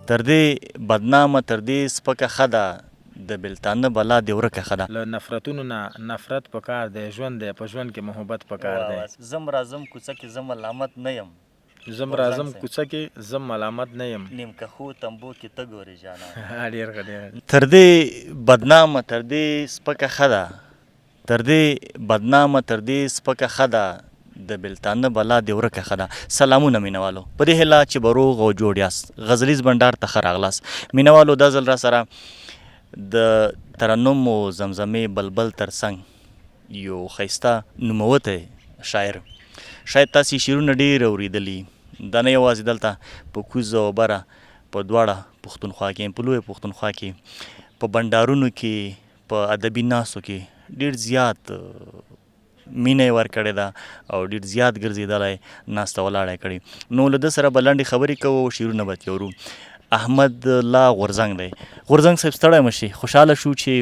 تر دې بدنامه تر دې سپکه ښه ده د بېلتانه بلا دې ورکه ښه ده. له نفرتونو نه نفرت په کار دی ژوند دی په ژوند کې محبت په کار دی. ځم راځم کوڅه کې زه ملامت نه یم. ځم راځم کوڅه کې زه ملامت نه یم. نیمکښو تمبو کې ته ګورې جانانه. ډېر ښه ډېر ښه. تر دې بدنامه تر دې سپکه ښه ده تر دې بدنامه تر دې سپکه ښه ده د بېلتانه بلا دې ورکه ښه ده سلامونه مینوالو په دې هیله چې به روغ او جوړ یاست غزلیز بنډار ته ښه راغلاست مینوالو دا ځل راسره د ترنم او زمزمې بلبل تر څنګ یو ښایسته نوموتی شاعر شاید تاسې شعرونه ډېر اورېدلي دا نه یوازې دلته په کوزه او بره په دواړه پښتونخوا کې په لویه پښتونخوا کې په بنډارونو کې په ادبي ناستو کې ډېر زیات مینه یې ورکړې ده او ډېر زیات ګرځېدلی ناسته ولاړه یې کړې نو له ده سره به لنډې خبرې کوو او شعرونه به ترې اورو احمد الله غورځنګ دی غورځنګ صاحب ستړی مه شي خوشحاله شو چې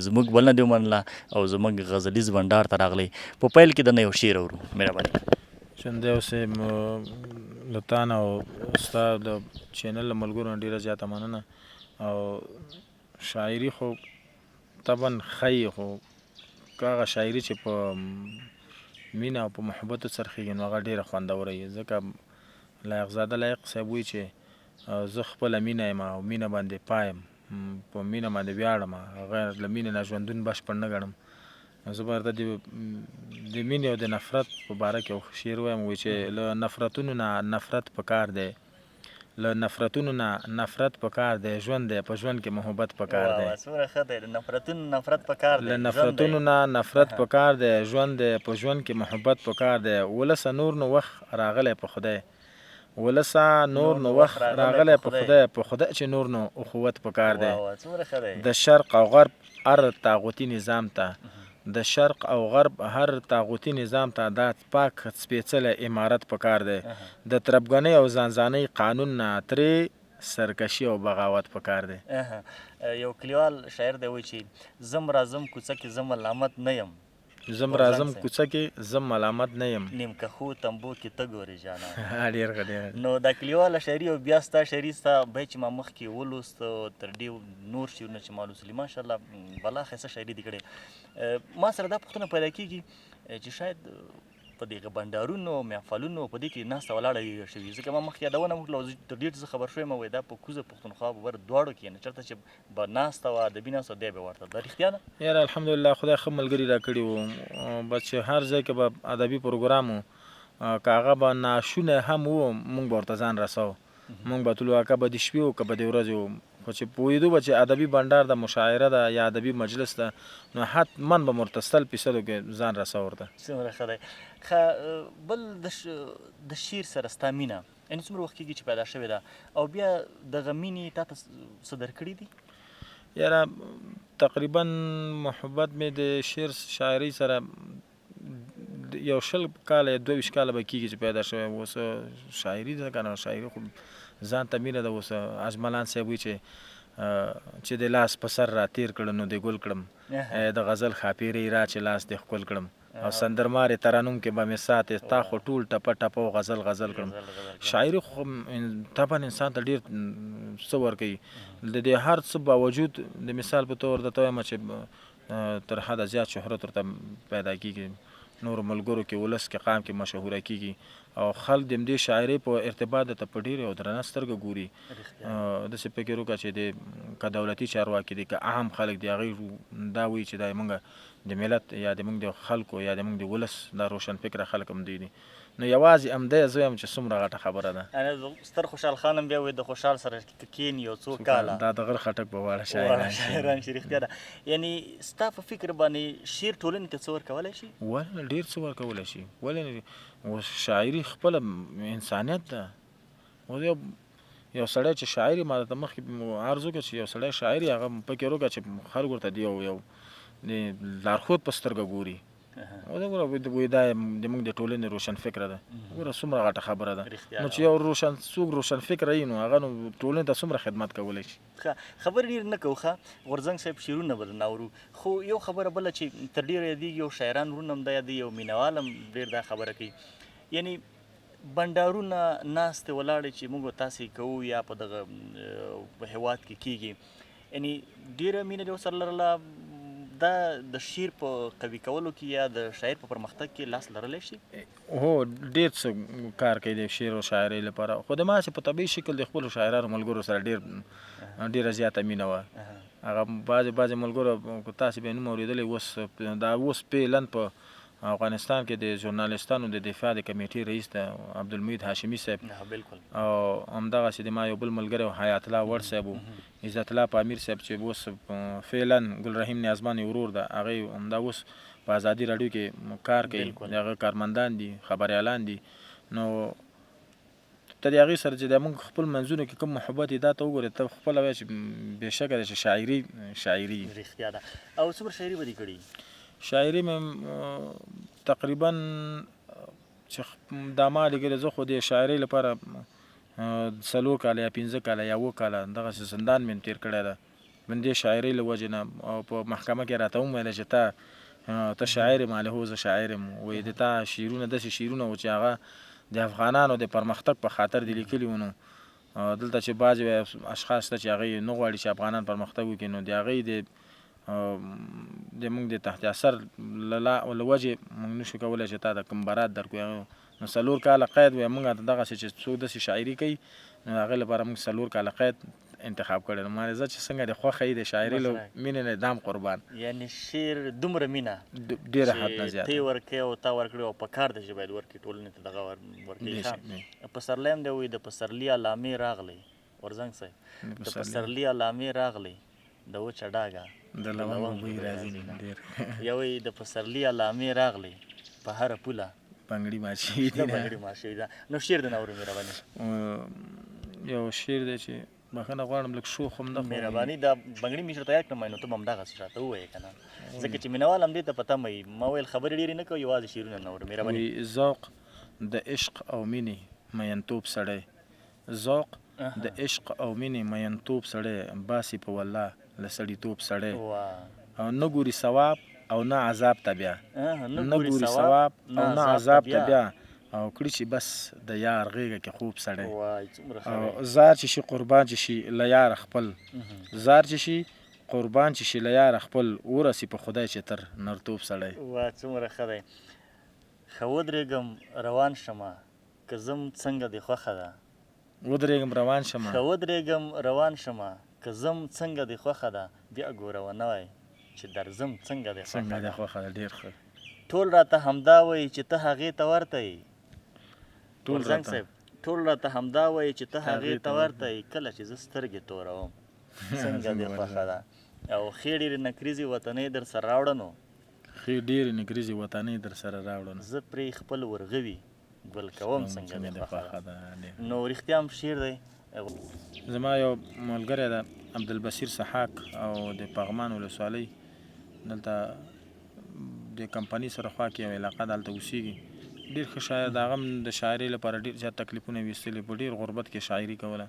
زموږ بلنه دې ومنله او زموږ غزلیز بنډار ته راغلی په پیل کې درنه یو شعر اورو مهرباني ژوندی اوسې له تا نه او ستا د چینل له ملګرو نه ډېره زیاته مننه او شاعري خو طبعا ښه يي خو که هغه شاعري چې په مینه او په محبت وڅرخیږي نو هغه ډیره خوندوره وي ځکه لایق زاده لایق صاحب وایي چې زه خپله مینه یم او مینه باندې پایم په مینه باندې ویاړم غیر له مینې نه ژوندون بشپړ نه ګڼم نو زه به درته د مینې او د نفرت په باره کې یو شعر ووایم وایي چې له نفرتونو نه نفرت پکار دی له نفرتونو نه نفرت پکار دی ژوند دی په ژوند کې محبت پکار دی. واه واه څومره ښه دی له نفرتونو نفرت پکار دی له نفرتونو نه نفرت پکار دی ژوند دی په ژوند کې محبت پکار دی ولسه نور نو وخت راغلی په خدای ولسه نور نو وخت راغلی په خدای په خدای چې نور نو اخوت پکار دی د شرق او غرب هر طاغوتي نظام ته د شرق او غرب هر طاغوتي نظام ته دا پاک سپېڅلی امارت پکار دی د تربګنۍ او ځانځانۍ قانون نه ترې سرکشي او بغاوت پکار دی. یو کلیوال شاعر دی وایي چې ځم راځم کوڅه کې زه ملامت نه یم. ځم راځم کوڅه کې زه ملامت نه یم. نیمکښو تمبو کې ته ګورې جانانه. ډېر ښه ډېر ښه. نو دا کلیواله شاعري او بیا ستا شاعري ستا بیت چې ما مخکې ولوست تر ډېر نور شعرونه چې ما لوستلي ماشاءالله بلا ښایسته شاعري دې کړې ما سره دا پوښتنه پیدا کېږي چې شاید په دغه بنډارونو محفلونو په دې کې ناسته ولاړه ډېره شوي ځکه ما مخکې یادونه وکړه او تر ډېر زه خبر شوی یم وایي دا په کوزه پښتونخوا په بر دواړو کې نه چېرته چې به ناسته وه ادبي ناسته دی به ورته دا رښتیا ده؟ یاره الحمدلله خدای ښه ملګري راکړي وو بس چې هر ځای کې به ادبي پروګرام وو که هغه به ناشونی هم وو مونږ به ورته ځان رساوه مونږ به تلو که به د شپې وو که به د ورځې وو خو چې پوهېدو به چې ادبي بنډار ده مشاعره ده یا ادبي مجلس ده نو حتما به مو ورته سل فیصدو کې ځان رساوه ورته. څومره ښه دی ښه بل د شعر سره ستا مینه یعنی څومره وخت کېږي چې پیدا شوې ده او بیا دغه مینې تا ته څه درکړي دي؟ یاره تقریبا محبت مې د شعر شاعرۍ سره یو 20 کاله یا 22 کاله به کېږي چې پیدا شوی. اوس شاعري ده که نه، شاعري خو ځان ته مینه ده. اوس اجملان صاحب وایي چې چې د لاس په سر را تېر کړ نو د ګل کړم، د غزل ښاپېرۍ را چې لاس دې ښکل کړم، او سندرمارې ترنم کې به مې ساتې تا خو ټول ټپه ټپه او غزل غزل کړم. شاعري خو طبعا انسان ته ډېر څه ورکوي، د دې هر څه باوجود د مثال په تور درته وایم چې تر حده زیات شهرت ورته پیدا کیږي، نورو ملګرو کې، ولس کې، قام کې مشهوره کیږي او خلک د همدې شاعرۍ په ارتباط درته په ډېره او درنه سترګه ګوري. داسې فکر وکړه چې د که دولتي چارواکي دي که عام خلک دي، هغوی دا وایي چې دا موږ د ملت یا د موږ د خلکو یا د موږ د ولس دا روشنفکره خلک همدوی دي. نو یوازې همدی زه وایم چې څومره غټه خبره ده. ستر خوشحال خان هم بیا وایي د خوشحال سره که کښېني یو څو کاله دا د غره خټک به واړه شاعران شي. شاعران شي. رښتیا ده. یعنی ستا په فکر باندې شعر ټولنې ته څه ورکولی شي؟ ولې ډېر څه ورکولی شي، ولې نه؟ اوس شاعري خپله انسانیت ده. اوس یو سړی چې شاعر ما درته مخکې عرض وکړ چې یو سړی شاعر هغه فکر وکړه چې خلک ورته د یو د لارښود په سترګه ګوري. او دا ګوره وایي دا د موږ د ټولنې روشن فکره ده. ګوره څومره غټه خبره ده. نو چې یو روشن څوک روشن فکره وي نو هغه نو ټولنې ته څومره خدمت کولی شي. ښه خبرې ډېرې نه کوو. ښه غورځنګ صاحب شعرونه به درنه اورو، خو یو خبره بله چې تر ډېره یادېږي او شاعران وروڼه هم دا یادوي او مینهوال هم ډېر دا خبره کوي، یعنی بنډارونه، ناستې ولاړې چې موږ تاسې کوو یا په دغه هیواد کې کیږي، یعنی ډیره مینه دې ورسره لرله. دا د شعر په قوي کولو کې یا د شاعر په پرمختګ کې لاس لرلی شي؟ هو، ډیر څه کار کوي د شعر او شاعرۍ لپاره. خو د ما چې په طبیعي شکل د خپلو شاعرانو ملګرو سره ډیره زیاته مینه وه. هغه بعضې ملګرو که تاسې به یې نوم اورېدلی، اوس دا اوس فعلا په افغانستان کې د ژورنالیستانو د دفاع د کمیټې رئیس ده، عبدالمجید هاشمي صاحب. بالکل. او همدغسې د ما یو بل ملګری حیات الله وړ صاحب و، عزت الله پامیر صاحب چې اوس فعلا ګل رحیم نیازمان یې ورور ده، هغه همدا اوس په ازادي راډیو کې کار کوي، د هغه کارمندان دي، خبریالان دي. نو ته د هغې سره چې د موږ خپل منځونو کې کوم محبت یې دا ته وګورې، ته خپله وایې چې بېشکه ده چې شاعري شاعري رښتیا ده. او څومره شاعري به دې کړي؟ شاعري مې تقریبا چې دا ما لیکلې، زه خو د شاعرۍ لپاره 4 کاله یا 5 کاله یا 7 کاله دغسې زندان مې هم تېر کړی ده، من دې شاعرۍ له وجې نه. او په محکمه کې راته هم ویله چې ته شاعر یې؟ ما هو زه شاعر یم. وایي د تا شعرونه داسې شعرونه وو چې هغه د افغانانو د پرمختګ په خاطر دې لیکلي وو. نو دلته چې بعضې اشخاص شته چې هغوی نه غواړي چې افغانان پرمختګ وکړي، نو د هغوی د موږ د تحت اثر له وجې موږ نشو کولی چې تا ته کوم برات درکړو. نو 4 کاله قید وایي موږ ته دغسې چې څوک داسې شاعري کوي، نو د هغې لپاره موږ 4 کاله قید انتخاب کړی. نو ما زه چې څنګه د خوښه یې د شاعري له مینې نه دام قربان. یعنی شعر دومره مینه ډېره حد نه زیاته ته یې ورکوې او تا ورکړې او په کار دی چې باید ورکړي ټولنې ته دغه ورکوي. پسرلی هم دی وایي د پسرلي علامې راغلی، ورزنګ صاحب د پسرلي علامې راغلی د وچه ډاګه د لونګو بوی راځي. ډېر یو یې د پسرلي علامې راغلی په هره پوله بنګړي مات شوي دي. بنګړي مات شوي ده. نو شعر د نه اورو مهرباني. یو شعر دی چې بښنه غواړم لږ شوخ هم ده. مهرباني، دا بنګړي مې تیار کړم، نو ته به همدغسې راته ووایې که نه، ځکه چې مینهوال هم دې ته په تمه وي. ما ویل خبرې ډېرې نه کوو، یوازې شعرونه نه اورو. مهرباني. ذوق د عشق او مینې مینتوب سړی، ذوق د عشق او مینې مینتوب سړی، باسي په والله له سړیتوب سړی، او نه ګوري ثواب او نه عذاب ته بیا، نه ګوري ثواب او نه عذاب ته بیا، او کړي چې بس د یار غېږه کې خوب سړی، او زار چې شي قربان چې شي له یاره خپل، زار چې شي قربان چې شي له یاره خپل، ورسي په خدای چې تر نرتوب سړی. وا څومره ښه دی. ښه ودرېږم روان شمه که ځم څنګه دې خوښه ده. ودرېږم روان شمه. ښه ودرېږم روان شمه که ځم څنګه دې خوښه ده، بیا ګوره ونه وایې چې درځم څنګه دې خوښه ده. خوښه ده. ډېر ښه. ټول راته همدا وایي چې ته هغې ته ورته یې. ټول صاحب ټول راته همدا وایي چې ته هغې ته ورته یې، کله چې زه سترګې توروم څنګه دې خوښه ده. او ښې ډېرې نکریزې وطنۍ در سره راوړه، نو ښې ډېرې نکریزې وطنۍ در سره راوړه، زه پرې خپل ورغوي ګل کوم څنګه دې خوښه ده. نو رښتیا هم شعر دی. زما یو ملګری ده عبدالبصیر سحاک، او د پغمان ولسوالۍ دلته د کمپنۍ سره خوا کې یو علاقه ده، هلته اوسېږي. ډېر ښه شاعر ده، هغه هم د شاعرۍ لپاره ډېر زیات تکلیفونه ویستلي، په ډېر غربت کې شاعري کوله.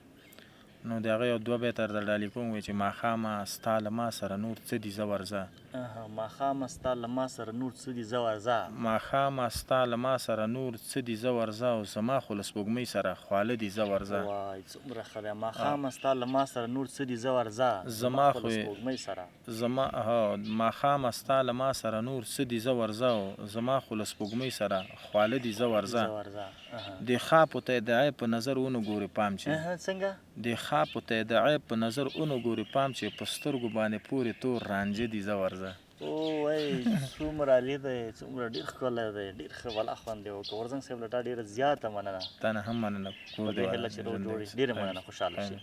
نو د هغه یو 2 بیته درته ډالۍ کوم، وایي چې ماښامه ستا له ما سره نور څه دي زه ورځه. ماښامه ستا له ما سره نور څه دي زه ورځه. ماښامه ستا له ما سره نور څه دي زه ورځه، او زما خو له سپوږمۍ سره خواله دي زه ورځه. وای څومره ښه دی. ماښامه ستا له ما سره نور څه دي زه ورځه، زما خو له سپوږمۍ سره. زما ماښامه ستا له ما سره نور څه دي زه ورځه، او زما خو له سپوږمۍ سره خواله دي زه ورځه. د خاپو ته د عیب په نظر ونه ګورې پام چې. څنګه؟ د خاپو ته د عیب په نظر ونه ګورې پام چې، په سترګو باندې پورې تور رانجه دي زه ورځه. وای څومره عالي دی، څومره ډېر ښکلی دی، ډېر ښه بلا خوند دی وکړ. ورزنګ صاحب له تا ډېره زیاته مننه. تا نه هم مننه. په دې هیله چې روغ جوړ یې. ډېره مننه، خوشحاله شې.